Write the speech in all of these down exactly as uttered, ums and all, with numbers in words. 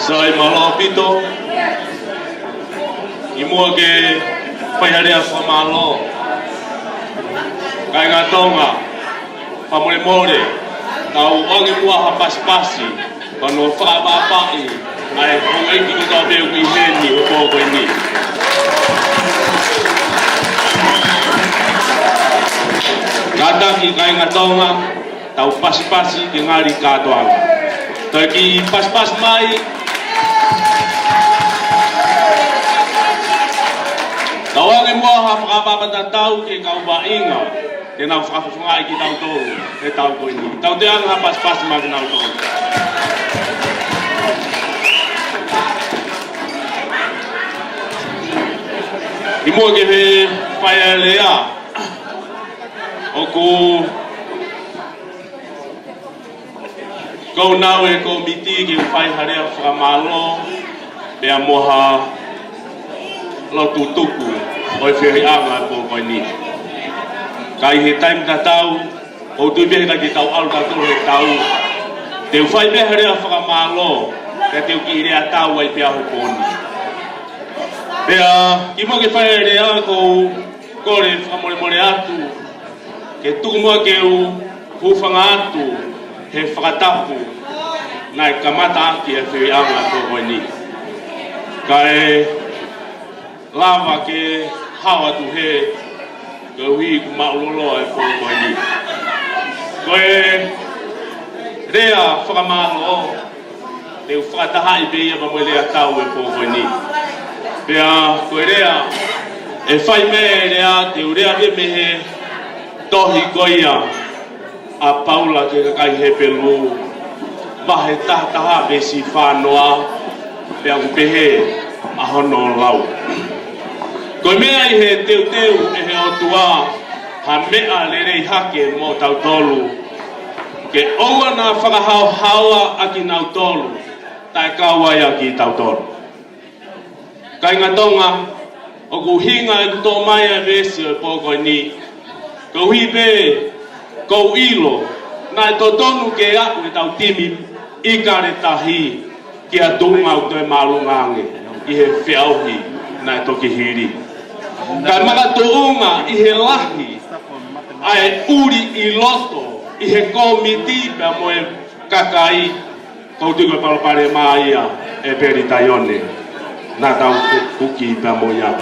Sai mālō ʻaupito. ʻI muʻa ke fai ha lea fakamālō, kāinga Tonga, fakamolemole, tau ʻoange muʻa ha pasipasi, pea nau fakaʻapaʻapaʻi ʻa e houʻeiki kotoa pē ʻoku ʻi heni he pō ko eni. Kātaki kāinga Tonga, tau pasipasi ke ngali kātoanga. Tau kiʻi pasipasi mai. Tau ʻoange muʻa ha fakaʻapaʻapa tatau ki he kau vaʻinga, ke nau fakafofongaʻi kitautolu he taʻu ko eni. Tau toe ʻoange ha pasipasi mai kinautolu. ʻI muʻa ke fai ʻa e lea, ʻoku ʻikai ke u nau ʻi he kōmiti ke u fai ha lea fakamālō pea mo ha lotu tuku ʻo e feohiʻanga he pō ko eni. Ka ʻi he taimi tatau, ʻoku ou tui pē he ʻikai te tau ʻalu tautolu he taʻu, te u fai pē ha lea fakamālō, pea te u kiʻi lea tau ai pē he pō ni. Pea ʻi muʻa ke fai ʻa e lea, ʻoku ou kole fakamolemole atu ke tuku muʻa ke u hūfanga atu he fakatapu naʻe kamata ʻaki ʻa e feohiʻanga he pō ko eni. Kae lava ke hao atu hē, koeʻuhi kuo māʻuloloa e pō ko eni. Ko e lea fakamālō, te u fakatahaʻi pē ia pea mo e lea tau he pō ko eni. Pea ko e lea, ʻe fai mei he lea, te u lea pē mei he tohi ko ia ʻa Paula ki he kakai Hepelū, vahe taha taha veesi fā noa, pea ʻoku pehē ʻa hono lau. Ko e meʻa ʻi he teuteu ʻe he ʻOtua ha meʻa lelei hake moʻo tautolu, ke ʻoua naʻa fakahaohaoa ʻa kinautolu, taʻe kau ai ʻa kitautolu. Kāinga Tonga, ʻoku ʻuhinga ʻeku toʻo mai ʻa e veesi ʻo e pō ko eni, koeʻuhi pē ʻoku ou ʻilo naʻe totonu ke aʻu ʻetau timi ʻIkale Tahi ki ha tuʻunga ʻoku toe māʻolunga ange ʻi he feʻauhi naʻe toki hili. Kae makatuʻunga ʻi he lahi ʻa e ʻuli ʻi loto ʻi he kōmiti pea mo e kakai, ʻoku ou tui ko e palopalema ia ʻe Peli Taione naʻa tau kuki pea mo ia.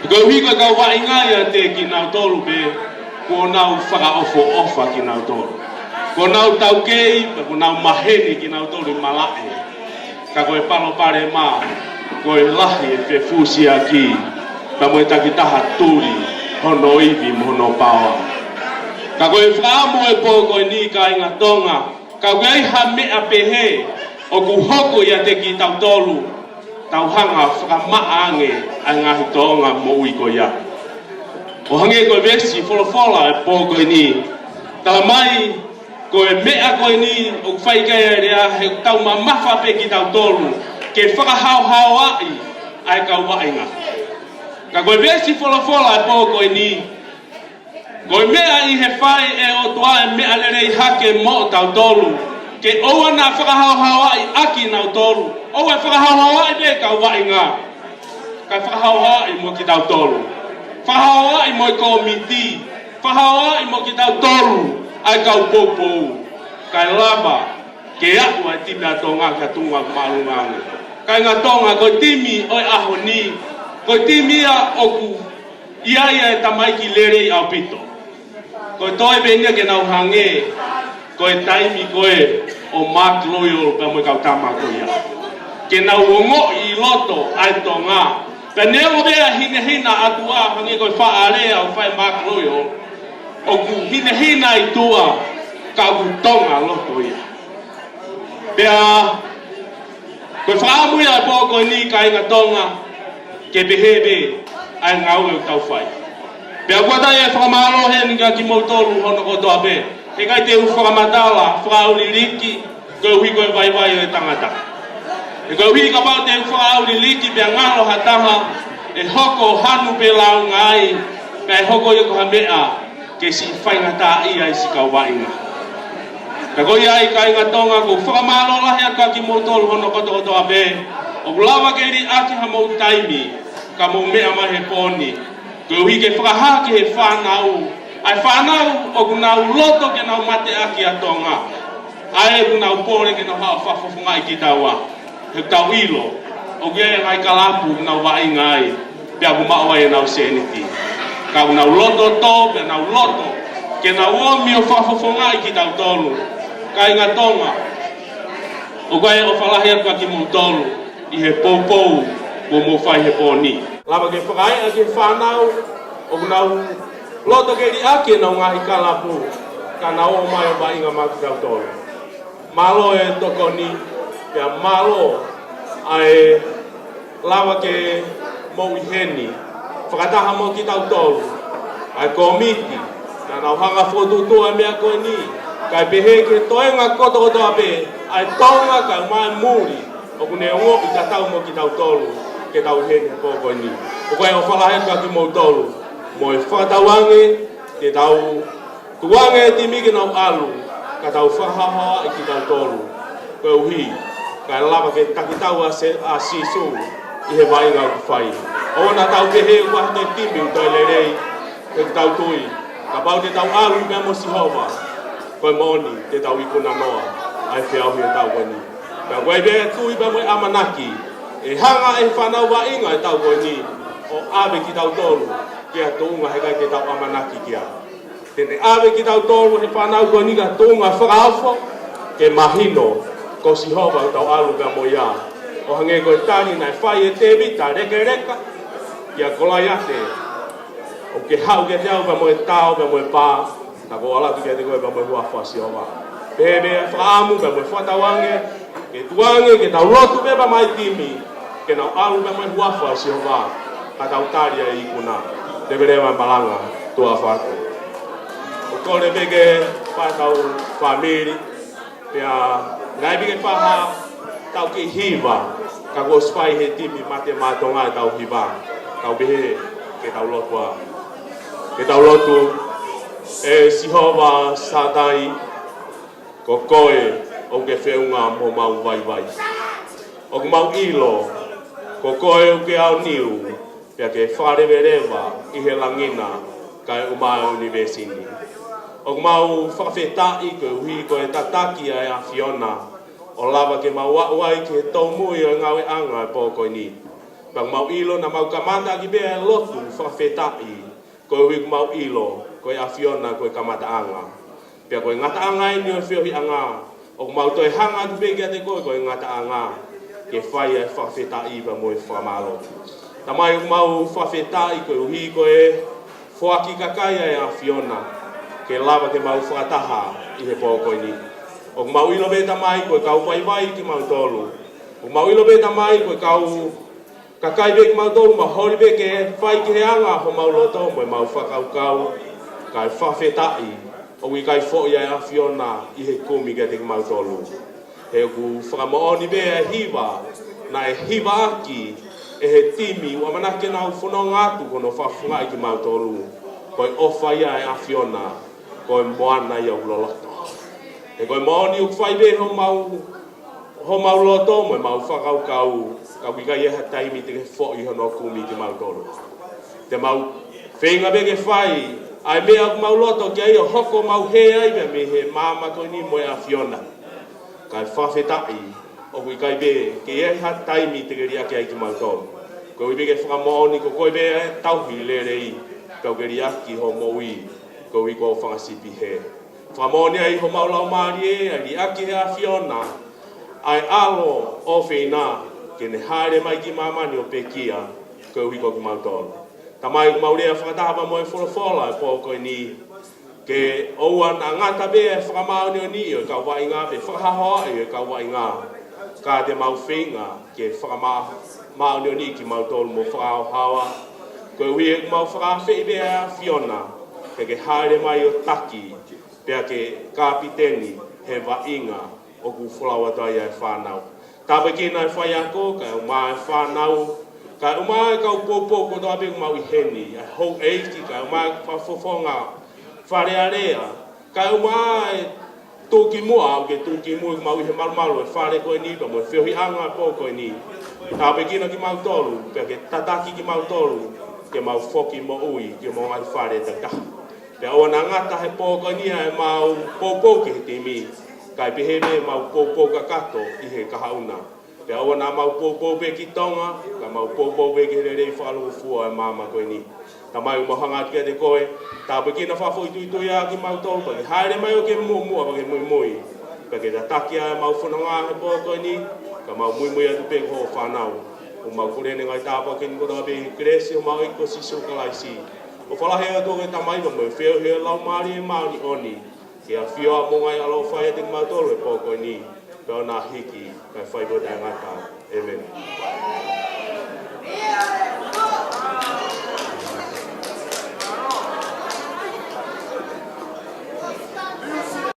Koeʻuhi ko e kau vaʻinga ia ʻiate kinautolu pē, kuo nau fakaʻofoʻofa kinautolu. Kuo nau taukei, pea kuo nau maheni kinautolu ʻi malaʻe. Ka ko e palopalema, ko e lahi e fefusiaki, pea mo e takitaha tuli hono ivi mo hono paoa. Ka ko e fakaʻamu e pō ko eni kāinga Tonga, ka ʻoku ʻi ai ha meʻa pehē ʻoku hoko ʻiate kitautolu, tau hanga fakamaʻa ange ʻa e ngaahi tōʻonga moʻui ko ia. ʻO hangē ko e veesi folofola e pō ko eni, tala mai, ko e meʻa ko eni ʻoku fai ki ai e lea, he ʻoku tau mamafa pē kitautolu ke fakahaohaoaʻi ʻa e kau vaʻinga. Ka ko e veesi folofola e pō ko eni, ko e meʻa ʻi he fai ʻe he ʻOtua e meʻa lelei hake moʻo tautolu, ke ʻoua naʻa fakahaohaoaʻi ʻa kinautolu. ʻOua ʻe fakahaohaoaʻi pē kau vaʻinga, kae fakahaohaoaʻi mo kitautolu. Fakahaohaoaʻi mo e kōmiti, fakahaohaoaʻi mo kitautolu ʻa e kau poupou, kae lava ke aʻu ʻa e timi ʻa Tonga ki ha tuʻunga māʻolunga ange. Kāinga Tonga, ko e timi ʻo e ʻaho ni, ko e timi ia ʻoku ʻi ai ʻa e tamaiki lelei ʻaupito. Ko e toe pē eni ia ke nau hangē ko e taimi ko ē ʻo Mark Royal pea mo e kau tama ko ia. Ke nau ongoʻi ʻi loto ʻa e Tonga. Pea neongo pē ʻa e hinehina ʻa tuʻa hangē ko e faʻa lea ʻoku fai ʻe Mark Royal, ʻoku hinehina ʻi tuʻa ka ʻoku Tonga loto ia. Pea ko e fakaʻamu ia e pō ko eni kāinga Tonga, ke pehē pē ʻa e ngāue ʻoku tau fai. Pea ʻoku ʻatā e fakamālō heni kia kimoutolu hono kotoa pē. He ʻikai te u fakamatala fakaʻauliliki, koeʻuhi ko e vaivai ʻo e tangata. He koeʻuhi kapau te u fakaʻauliliki pea ngalo ha taha, ʻe hoko hanu pē lāunga ai, pea ʻe hoko ia ko ha meʻa ke siʻi faingataʻaʻia ʻe siʻi kau vaʻinga. Ka ko ia ai, kāinga Tonga, ʻoku ou fakamālō lahi atu kiate kimoutolu hono kotokotoa pē ʻoku lava ke liʻaki haʻamou taimi ka mou meʻa mai he pō ni, koeʻuhi ke fakahā ki he fānau, ʻa e fānau ʻoku nau loto ke nau mateʻaki ʻa Tonga, ʻa ē ʻoku nau pole ke nau haʻu ʻo fakafofongaʻi kitaua. He ʻoku tau ʻilo ʻoku ʻi ai e ngaahi kalapu ʻoku nau vaʻinga ai, pea ʻoku maʻu ai ʻenau sēniti. Ka ʻoku nau loto tō, pea nau loto ke nau omi ʻo fakafofongaʻi kitautolu. Kāinga Tonga, ʻoku ou ʻofa lahi atu kiate kimoutolu ʻi he poupou kuo mou fai he pō ni. Lava ke fakaeʻa ki he fānau ʻoku nau loto ke liʻaki ʻenau ngaahi kalapu, ka nau ō mai ʻo vaʻinga maʻa kitautolu. Mālō e tokoni, pea mālō ʻa e lava ke mou ʻi heni fakataha mo kitautolu, ʻa e kōmiti, naʻa nau hanga ʻo fokotuʻutuʻu ʻa e meʻa ko eni, kae pehē ki he toenga kotokotoa pē ʻa e Tonga kae ʻumaʻā e muli ʻoku ne ongoʻi tatau mo kitautolu ke tau ʻi heni he pō ko eni. ʻOku ou ʻofa lahi atu kiate kimoutolu mo e fakatauange ke tau tukuange e timi ke nau ʻalu, ka tau fakahaohaoaʻi kitautolu, koeʻuhi kae lava ke takitaha ʻa Sē-, ʻa Sīsū ʻi he vaʻinga ʻoku fai. ʻOua naʻa tau pehē ʻoku ʻi ai ha toe timi ʻoku toe lelei, he ʻoku tau tui kapau te tau ʻalu pea mo Sihova, ko e moʻoni te tau ikuna noa ʻa e feʻauhi ʻo e taʻu ko eni. Pea ʻoku ʻi ai pē e tui pea mo e ʻamanaki ʻe hanga ʻe he fānau vaʻinga ʻo e taʻu ko eni ʻo ʻave kitautolu ki ha tuʻunga he ʻikai te tau ʻamanaki ki ai. Te ne ʻave kitautolu he fānau ko eni ki ha tuʻunga fakaofo, ke mahino ko Sihova ʻoku tau ʻalu pea mo ia. ʻO hangē ko e tali naʻe fai ʻe Tēvita lekeleka kia Kolaiate, ʻoku ke haʻu kiate au pea mo e tao pea mo e pā, ka ʻoku ou ʻalu atu kiate koe pea mo e huafa ʻo Sihova. Pehē pē ʻa e fakaʻamu pea mo e fakatauange ke tukuange ke tau lotu pē pea mo e timi ke nau ʻalu pea mo e huafa ʻo Sihova, ka tau tali ʻa e ikuna. Leveleva e malanga, tuʻa ʻofa atu. ʻOku ou kole pē ke fai ʻetau fāmili, pea ngaahi pē ke fai ha taʻu ki hiva, ka kuo ʻosi fai ʻe he timi Mate Maʻa Tonga ʻetau hiva. Kau pehē ke tau lotu ā. Ke tau lotu. ʻE Sihova Sātai, ko koe ʻoku ke feʻunga mo homau vaivai. ʻOku mau ʻilo ko koe ʻoku ke aoniu, pea ke fakaleveleva ʻi he langi na kae ʻumaʻā e ʻunivēsi ni. ʻOku mau fakafetaʻi koeʻuhi ko e tataki ʻa e ʻAfiona ʻo lava ke mau aʻu ai ki he tōmui ʻo e ngāueʻanga ʻo e pō ko eni. Pea ʻoku mau ʻilo naʻa mau kamata ʻaki pē ʻa e lotu fakafetaʻi, koeʻuhi ʻoku mau ʻilo ko e ʻAfiona ko e kamataʻanga. Pea ko e ngataʻanga eni ʻo e feohiʻanga, ʻoku mau toe hanga atu pē kiate koe ko e ngataʻanga, ke fai ʻa e fakafetaʻi pea mo e fakamālō. Tamai, ʻoku mau fakafetaʻi koeʻuhi ko e foaki kakai ʻa e ʻAfiona ke lava ke mau fakataha ʻi he pō ko eni. ʻOku mau ʻilo pē Tamai ko e kau vaivai kimautolu. ʻOku mau ʻilo pē Tamai ko e kau kakai pē kimautolu, mau holi pē ke fai ki he anga homau loto mo ʻemau fakakaukau, kae fakafetaʻi ʻoku ʻikai foʻi ʻa e ʻAfiona ʻi he kumi kiate kimautolu. He ʻoku fakamoʻoni pē ʻa e hiva naʻe hivaʻaki ʻe he timi ʻoku ʻamanaki ke nau fononga atu ko hono fakafofongaʻi kimautolu, ko e ʻofa ia ʻa e ʻAfiona, ko e moana ia ʻoku loloto. He ko e moʻoni ʻoku fai pē homau homau loto mo ʻemau fakakaukau, ka ʻoku ʻikai ha taimi te ke foʻi hono kumi kimautolu. Te mau feinga pē ke fai ʻa e meʻa ʻoku mau loto ki ai ʻo hoko mau hē ai pē mei he maama ko eni mo e ʻAfiona. Kae fakafetaʻi ʻoku ʻikai pē ke ʻi ai ha taimi te ke liʻaki ai kimautolu. Koeʻuhi pē ke fakamoʻoni ko koe pē ʻa e tauhi lelei, pea ke liʻaki hoʻo moʻui koeʻuhi ko hoʻo fanga sipi hē. Fakamoʻoni ai homau laumālie, ʻa e liʻaki ʻe he ʻAfiona ʻa e ʻAlo ʻofeina ke ne hāʻele mai ki māmani ʻo pekia koeʻuhi ko kimautolu. Tamai, ʻoku mau lea fakataha pea mo e folofola ʻo e pō ko eni, ke ʻoua naʻa ngata pē ʻa e fakamāʻoniʻoniʻi ʻo e kau vaʻinga pe fakahaohaoaʻi ʻo e kau vaʻinga, ka te mau feinga ke fakamā-, māʻoniʻoniʻi kimautolu mo fakahaohaoa, koeʻuhi ʻoku mau fakaafeʻi pē ʻa e ʻAfiona ke ke hāʻele mai ʻo taki, pea ke kapiteni he vaʻinga ʻoku folau atu ai ʻa e fānau. Tāpuekina e faiako, kae ʻumaʻā e fānau, kae ʻumaʻā e kau poupou kotoa pē ʻoku mau ʻi heni, ʻa e houʻeiki, kae ʻumaʻā e fakafofonga Fale Alea, kae ʻumaʻā e tuʻukimuʻa, ʻoku ke tuʻukimuʻa kimautolu ʻi he malumalu ʻo e fale ko eni, pea mo e feohiʻanga ʻo e pō ko eni. Tāpuekina kimautolu, pea ke tataki kimautolu, ke mau foki moʻui, ki homau ngaahi fale takitaha. Pea ʻoua naʻa ngata he pō ko eni ʻa ʻemau poupou ki he timi, kae pehē pē ʻemau poupou kakato ʻi he kahaʻu na. Pea ʻoua naʻa mau poupou pē ki Tonga, ka mau poupou pē ki he lelei fakalūkufua ʻo e māmani ko eni. Tamai, mau hanga atu kiate koe, tāpuekina fakafoʻituitui ʻa kimautolu, pea ke hāʻele mai ʻo ke muʻomuʻa, pea ke muimui. Pea ke tataki ʻa ʻemau fononga he pō ko eni, ka mau muimui atu pē ko hoʻo fānau. ʻOku mau kole ʻa e ngaahi tāpuaki ni kotoa pē ʻi he kelesi ʻo homau ʻEiki ko Sīsū Kalaisi. ʻOfa lahi atu ki he Tamai, pea mo e feohi ʻo e Laumālie Māʻoniʻoni, ke ʻafioʻi mo ngaahi ʻaloʻofa ʻiate kimautolu he pō ko eni, pea ʻoua naʻa hiki, kae fai pē ʻo taʻengata. ʻĒmeni.